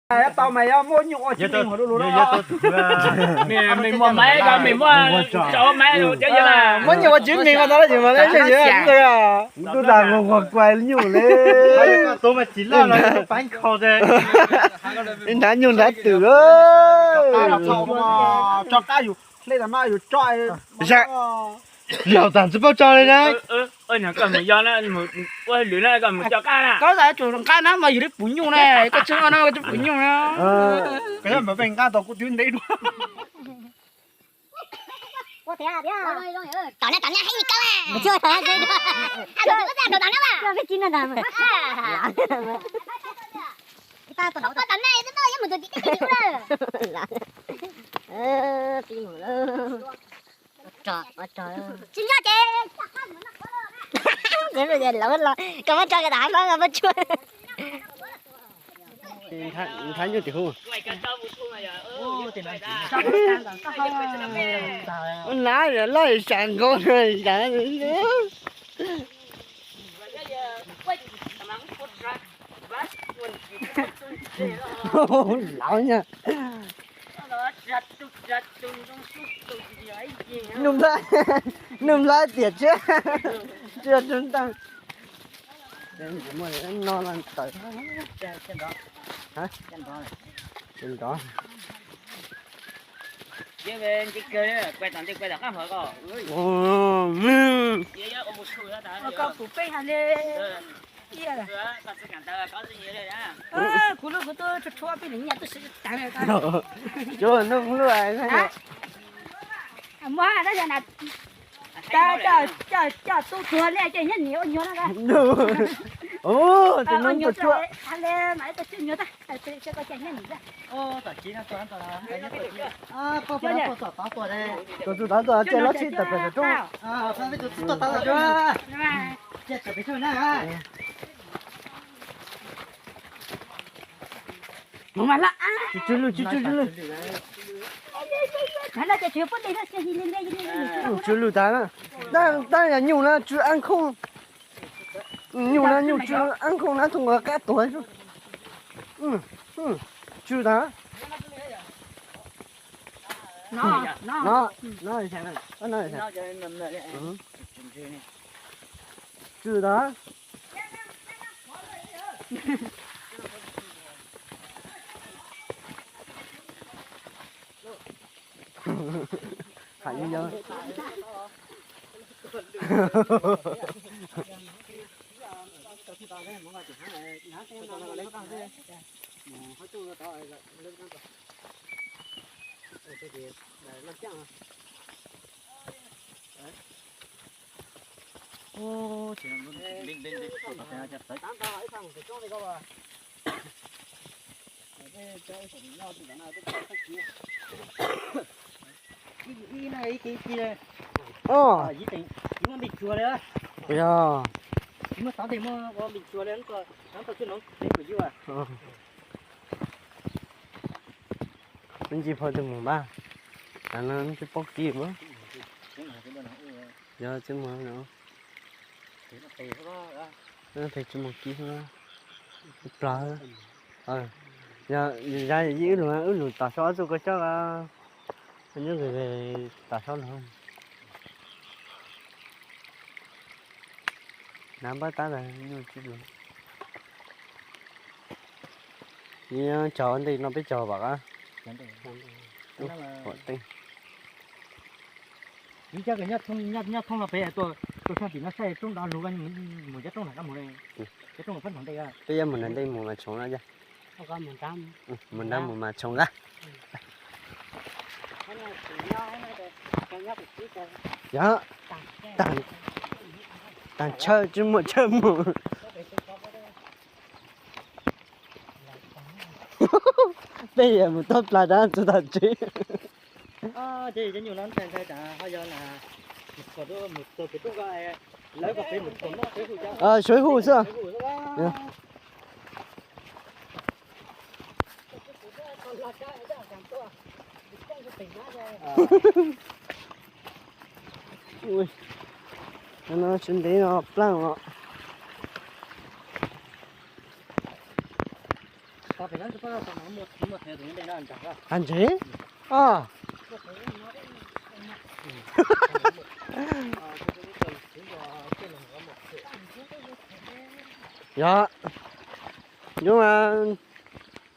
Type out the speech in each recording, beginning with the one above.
Tau mas yog muaj nyuj ua tsis me hov du lug no. Mej muaj maiv ko mej muaj tau maiv cov yawg, muaj nyuj ua tsis me mas tau lawm ces mas lawv tseem yawg kuj tas nquag kuais nyuj le. Nrhav nyuj nrhav twm. Tso qab yus hle tas no yus tso. Yog tas tsis paub tso li na. Koj mus yog na, ua hauj lwm na, koj mus coj qab na. Koj tas tsum nqa na mas yus li puv nyuj na, koj tsis nqa na koj tsis puv nyuj na. Koj yog npawg peb nqa tau kuv twb ntev dua. Tom no tom no heev li koj. Tom no tom no yeej mus tus tim tej tim lawm. Tsis nyob ces lawv los koj muab tso koj tas haib mab koj muab tsuag. Nrhav nyuj tim huv. Nab loj sam nkaus. Lawv nyaj. Nuj nplhaib, nuj nplhaib tiam tsiab, tsiab tub ntaj. No tawm. Nrov. Koj pum peb hais li. Kuv lub kuv twb tshuav tshuav peb li nyiaj twb siv tag li. Cov nuj lub. Muab coj tu tuag li ces nyob nim ua nyuag no. Tus no tus tshuav. Tus tus tod tuaj ces los txhij tawm pem saum rooj. Tsw lwj, tsw lwj. Tsw lwj tas na. Tab yog nyuj na tsw ab khooj. Nyuj na nyuj tsw ab khooj na tug nqos qab tuag. Tsw tas. No, no. Tsw tas. Yog. Ntsis phau tus mus npaj, tas no tsis paub kib mas. Yog tsis mus no. Peb tsis mus kib plog. Yog yij wb lug, wb lug tom saum ob txoj kua txob, nyob tom saum lug. Nav npab tab tas nyuj tsis lug. Cog ua ntej no peb cog vam qab. Nyob thooj no pem tus xyoo tim no saib roob nrov lug mus cov roob na, cov roob no pab nrog ntej. Peb yuav mus nrog ntej mus mas tshoov na. Mus nrog mus mas tshoov na. Yog, tag ntshaw tsis muaj tshaw mus. Peb yuav mus toj plas dab tsi tom tsev. Suav hu xwb. No tsis ntev no plaaj os. Qab ntsev os. Yog, yus mas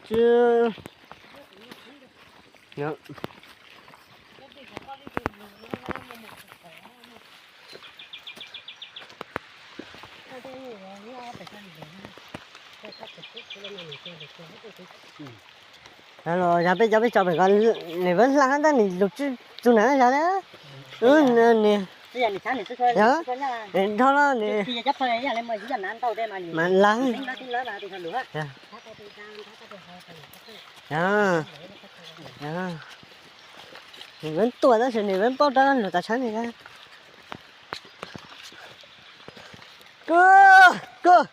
tsis, los yog peb cov peb tso pem ko, nws vam hla tab nws lug tsis txug na yog li. Nws, nws dhau los nws mas lawv. Nws vam tuaj tab sis nws vam paub rau lug tas tshab nws. Koj, koj.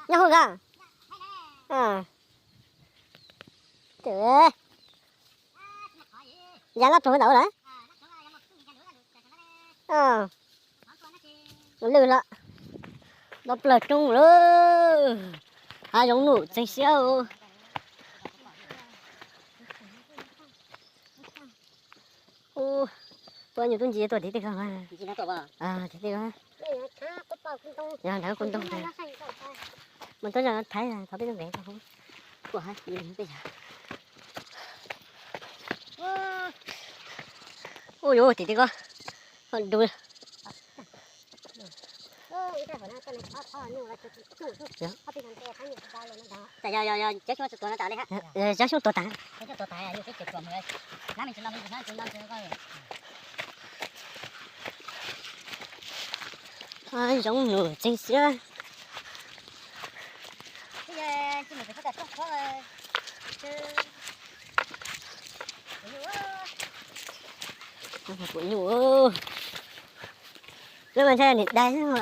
Nyob hauv ka. Ya laj rau ntawd lawm. Lwj lawm. Nto plaws roob lawm. Hav zoov num txeeg siab. Ua nyuag tub nci tuaj tim tej ko. Tim tej ko. Yog nrad kuv ntoo. Mas tuaj zog thaiv thov peb tug nkees. Ua yuav tim tej ko. Ho du. Cov xyoob tuag tas. Zoov num txeeg siab. Puas nyuj, lub mas ntshai nim dai xwb.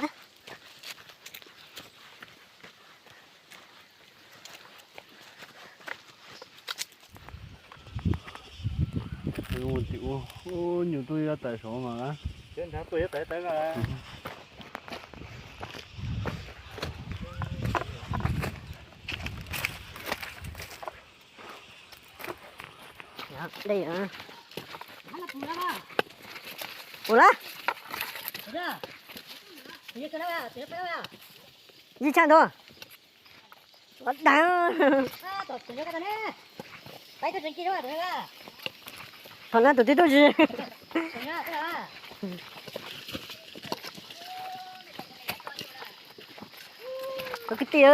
Ua tim ub, nyuj tub yob tawm saud mas. Ua la. Yij tshaj ntua. Ua dag. Thaum no tus tib tub tsis. Ua kwv tij.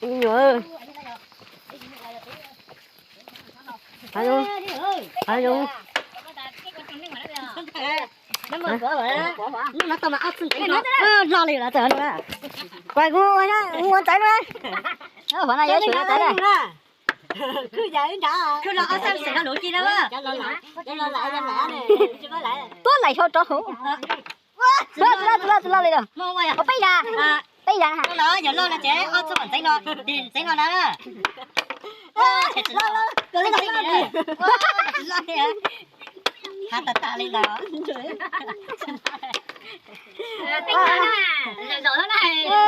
Ib nyuag. Hav zoov, hav zoov. Lo li lawm tawm no. Kuv ua ntxaiv no. Hov no yuav tsum ua ntxaiv na. Kuj los ob xeem xeem no luv ci na. Tuab laim hlo rov hauv. Txus loj, txus loj, txus loj li lawm. Peb yam, peb yam na. Yog loj no ces ob txoj ntxeev no, tig ntxeev no na. Hav tas tas li ntawd.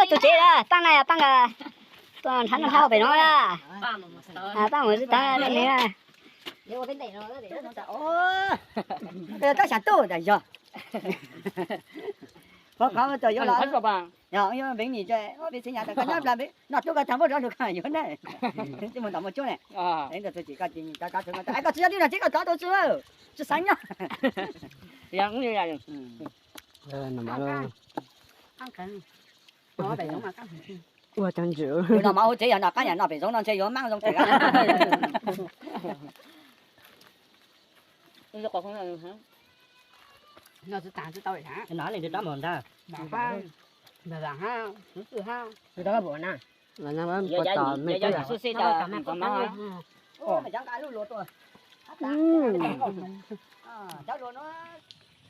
Tus tsev paaj na, paaj, tuaj nrhav noj nrhav pem no na. Paaj mus txog ne. Tab xav tuaj tas yog. Qhov qhov tas yuav los, yuav veev nim, peb txiv nyav tas koj nyob pla peb noj tub koj tag npauj rov lug koj yuav na. Tsis mus tom mus cuab ne. Koj tsis yog tib no tsis koj tov tus tsis, tsis xav nyob. Ua cov ntses. Tus no mas ua tsev yog no qab yam no pem zoov no ntshe yuav mab zoo tsev.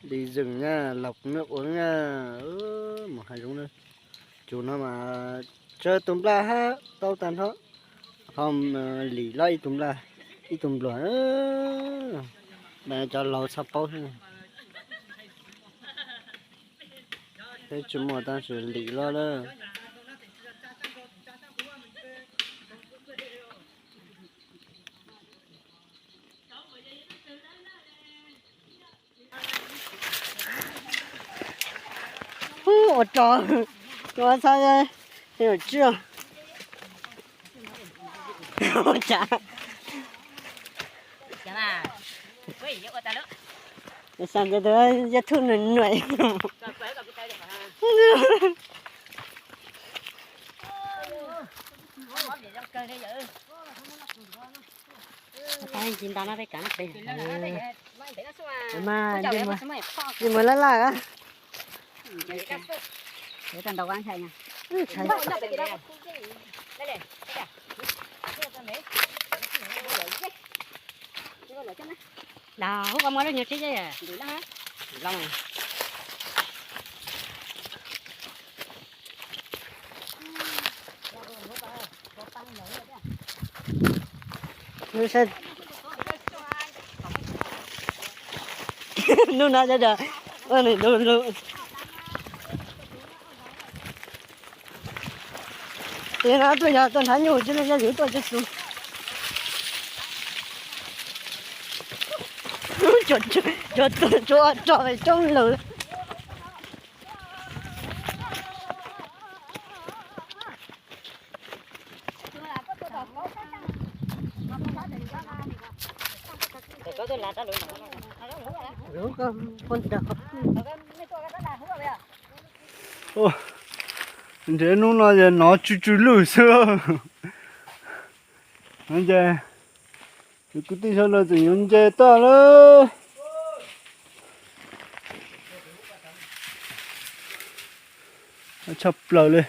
Li zeeg na, laus me ua na, mus hav zoov na. Cov no mas tsawg tus nplaj hab tau tag nrho, ho lim loj ib tug nplaj, ib tug npluag, mas cov laus txhob paub xwb. Peb tsis muaj tab sis lim loj lawm. Ua rau, ua txhob, ua tsi, ua cas, xav ntawd yog thub nws nuam. Ci nta no peb kav no pem mas, mus laj laj. Dag, hub koj muab lub nyuag tsib ceb. Hnub no sawv daws ua nws du lug. Tes no tuaj yog tuaj hnav nyuj tsis ne, yog yus tuaj tsis xus. Cov tuaj tsuav roj coob lawm. Nrhiav hnub no ces nov tsw tsw lwj xwb. Ces tus kwv tij sawv daws tseem yuav nce toj lawm. Tshaj plaws li.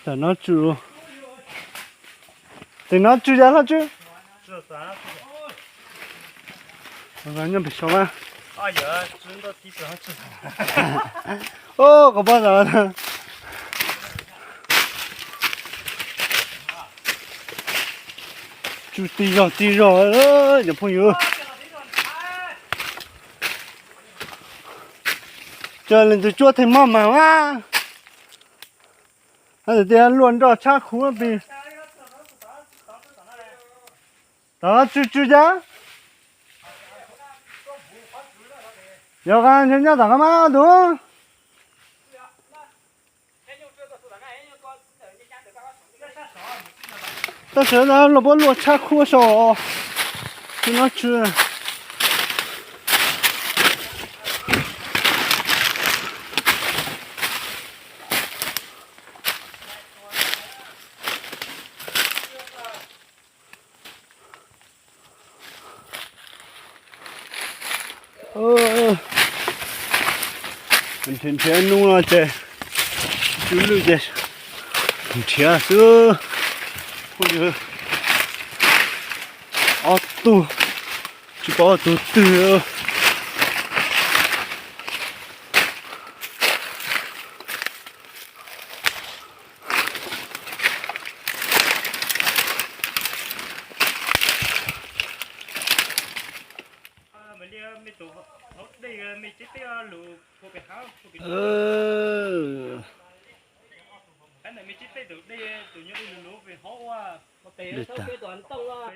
Tam no tsw, tes no tsw yog hlob tswb. Nyob pem saud mas. Os, koj pab tas. Tsw tig zog tig zog, cov phooj ywg. Cov leej twg tsuab theej mog mas a. Tias luaj nroj tshab khuv pis. Tov tsw tsw cas. Yog nyob tom qab mas tus. Tab sis luaj puab luaj tshab khuv saum, tsis no tsw. Nrhiav nrhiav hnub no ces tsw lwj ces nrhiav xwb. Phooj ywg, ob tug, tsis paub tus twg. Tus dej, tus nyob dej lug lug pem hov ua, pem thoob peb tus ntoo no.